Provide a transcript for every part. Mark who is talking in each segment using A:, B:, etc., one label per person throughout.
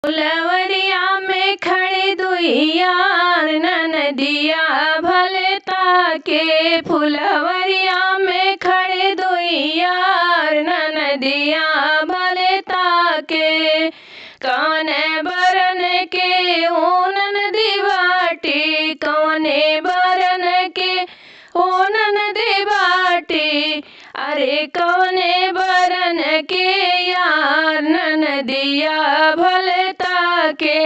A: फुलवरिया में खड़े दुइयार ननदिया भले ताके। फुलवरिया में खड़े दुइयार ननदिया भले ताके। कौने बरन के ओ ननदी बाटी, कौने बरन के ओ ननदी बाटी। अरे कौने बरन के यार ननदिया भले ताके।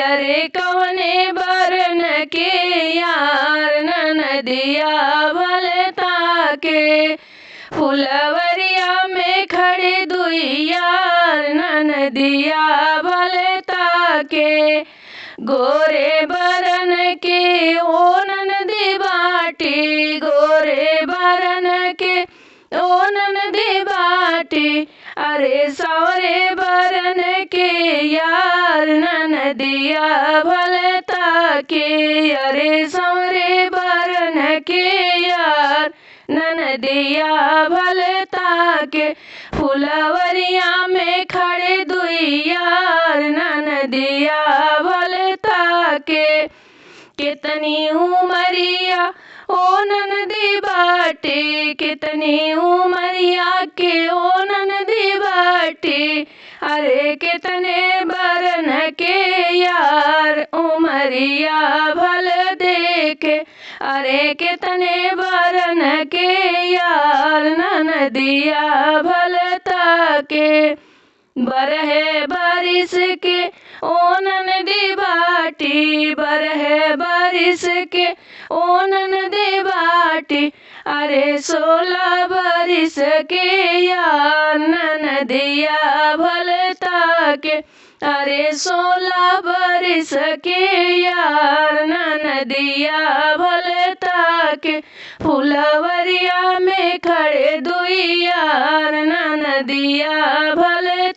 A: अरे कौने बरन के यार ननदिया भले ताके। फुलवरिया में खड़े दुइयार ननदिया भले ताके। गोरे बरन के ओ ननदी बाटी, गोरे बरन के ओ ननदी बाटी। अरे सौरे बरन के यार ननदिया भले ताके। अरे सौरे बरन के यार ननदिया भले ताके। फुलवरिया में खड़े दुइयार ननदिया भले ताके। कितनी उमरिया ओ ननदी बाटे, कितनी उमरिया के ओ ननदी बाटे। अरे कितने बरन के यार उमरिया भले देखे। अरे कितने बरन के यार ननदिया भले ताके। बरहे बारिश के ओ ननदी बाटी, बरहे बारिश के ओ ननदी बाटी। अरे 16 बारिश के यार ननदिया भले ताके। अरे 16 बारिश के यार ननदिया भले ताके। फुलवरिया में खड़े दुइयार ननदिया भले